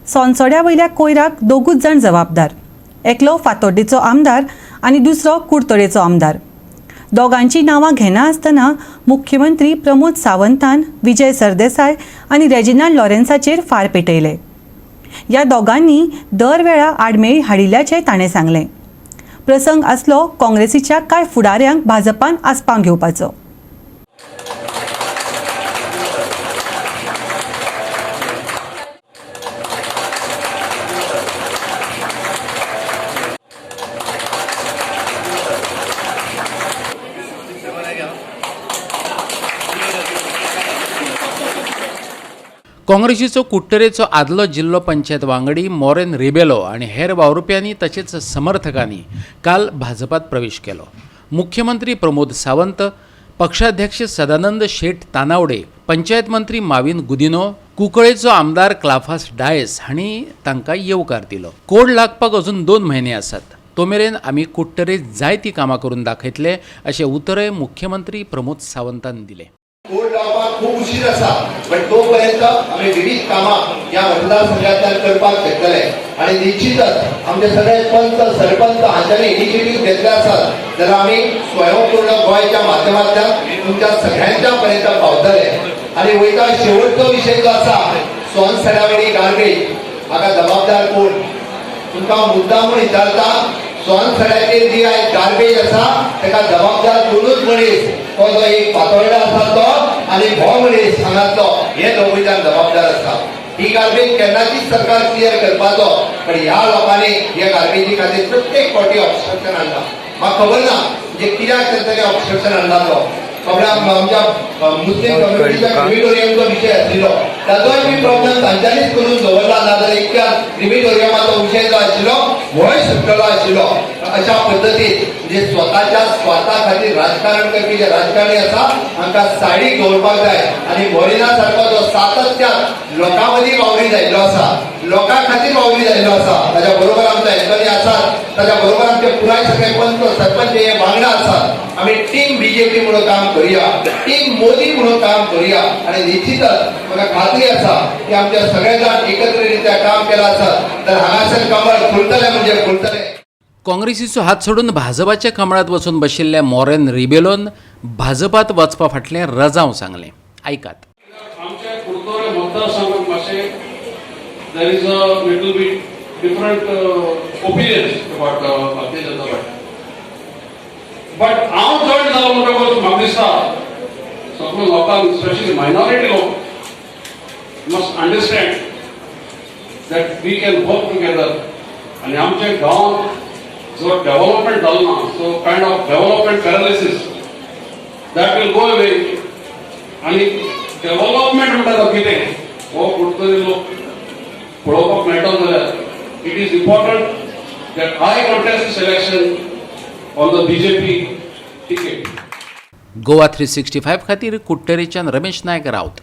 सोनसड्या वयल्या कोयराक दोगूच जाण जबाबदार, एकलो फातोड्डेचो आमदार आनी दुसरो कुडतरेचो आमदार. दोगांची नांवां घेना आसतना मुख्यमंत्री प्रमोद सावंतान विजय सरदेसाय आनी रेजिनाल्ड लॉरेन्साचेर फार पेटयले. ह्या दोगांनी दर वेळा आडमेळी हाडिल्ल्याचें ताणें सांगलें. प्रसंग आसलो काँग्रेसीच्या कांय फुडाऱ्यांक भाजपान आसपावन घेवपाचो. काँग्रेसीचो कुडटरेचो आदलो जिल्लो पंचायत वांगडी मोरेन रिबेलो आनी हेर वावुरप्यांनी तशेंच समर्थकांनी काल भाजपात प्रवेश केलो. मुख्यमंत्री प्रमोद सावंत, पक्षाध्यक्ष सदानंद शेट तानावडे, पंचायत मंत्री माविन गुदिनो, कुंकळेचो आमदार क्लाफास डायस हांणी तांकां येवकार दिलो. कोड लागपाक अजून 2 म्हयने आसात, तो मेरेन आमी कुडटरे जायतीं कामां करून दाखयतले अशें उतरय मुख्यमंत्री प्रमोद सावंतान दिलें. कोड लावपाक खूब उशीर आसा, पण तोपर्यंत आमी विविध कामां ह्या मतदारसंघांतल्यान करपाक शकतले आणि निश्चितच आमचे सगळे पंच, सरपंच हांच्यानी इनिशिएटीव घेतले आसात जाल्यार आमी स्वयंपूर्ण गोंयच्या माध्यमांतल्यान तुमच्या सगळ्यांच्या पर्यंत पावतले. आणि वयता शेवटचो विशय जो आसा, सोनसड्या गार्बेज, हाका जबाबदार कोण? तुमकां मुद्दाम म्हूण विचारता. सोनसड्याचेर जी आयज गार्बेज आसा ताका जबाबदार कोणूच मनीस, तो जो एक फातोर्डा आसा तो आनी हो मनीस हांगासलो, हे दोगूय जाण जबाबदार आसा. ही गार्बेज केन्नाचीच सरकार क्लियर करपाचो, पण ह्या लोकांनी ह्या गार्बेजी खातीर प्रत्येक फावटी ऑब्स्ट्रक्शन हाडला. म्हाका खबर ना म्हणजे कित्याक तेंच्यांनी ऑब्स्ट्रक्शन हाडला तो. खबर आमच्या मुस्लीम कम्युनिटीच्या क्रिमिटोरियमचो विशय आशिल्लो, ताचोय बी प्रॉब्लेम तांच्यांनीच करून दवरला. नाजाल्यार इतक्या क्रिमिटोरियमाचो विशय जो आशिल्लो होय सुटलेलो आशिल्लो. अशा पद्दतीन म्हणजे स्वताच्या स्वार्था खातीर राजकारण करपी जे राजकारणी आसा हांकां सायडीक दवरपाक जाय. आनी मोरिना सारको जो सातत्यान लोकां मदीं वावरी जाल्लो आसा, लोकां खातीर वावरी जाल्लो आसा, ताच्या बरोबर आमचो एंथनी आसात, ताच्या बरोबर आमचे पुराय सगळे पंच, सरपंच हे वांगडा आसात. आमी टीम बीजेपी म्हणून काम करूया, टीम मोदी म्हणून काम करूया आणि निश्चितच म्हाका खात्री आसा की आमच्या सगळे जाण एकत्रित्या काम केलां आसत तर हांगासर कमळ फुलतलें म्हणजे फुलतलें. काँग्रेसीचो हात सोडून भाजपाच्या कमळात वचून बशिल्ल्या मोरेन रिबेलोन भाजपात वचपा फाटलें रजांव सांगलें, आयकात. आमच्या कुडतरे मतदारसंघात मातशें there is a little bit different opinions about Bharatiya Janata Party, but हांव जॉयन जालो म्हणटकूच म्हाका दिसता सगळ्या लोकांक, स्पेशली मायनॉरिटी लोक, must understand that we can work together. आनी आमच्या गांवांत जो डेव्हलपमेंट जालो ना, so kind of development paralysis, that will go away. आणि डेव्हलपमेंट म्हणटा तो कितें हो कुठतरी लोक पळोवपाक मेळटलो जाल्यार it is important that I contest this election on the BJP ticket. Goa 365 खातीर कुडटरेच्यान रमेश नायक राऊत.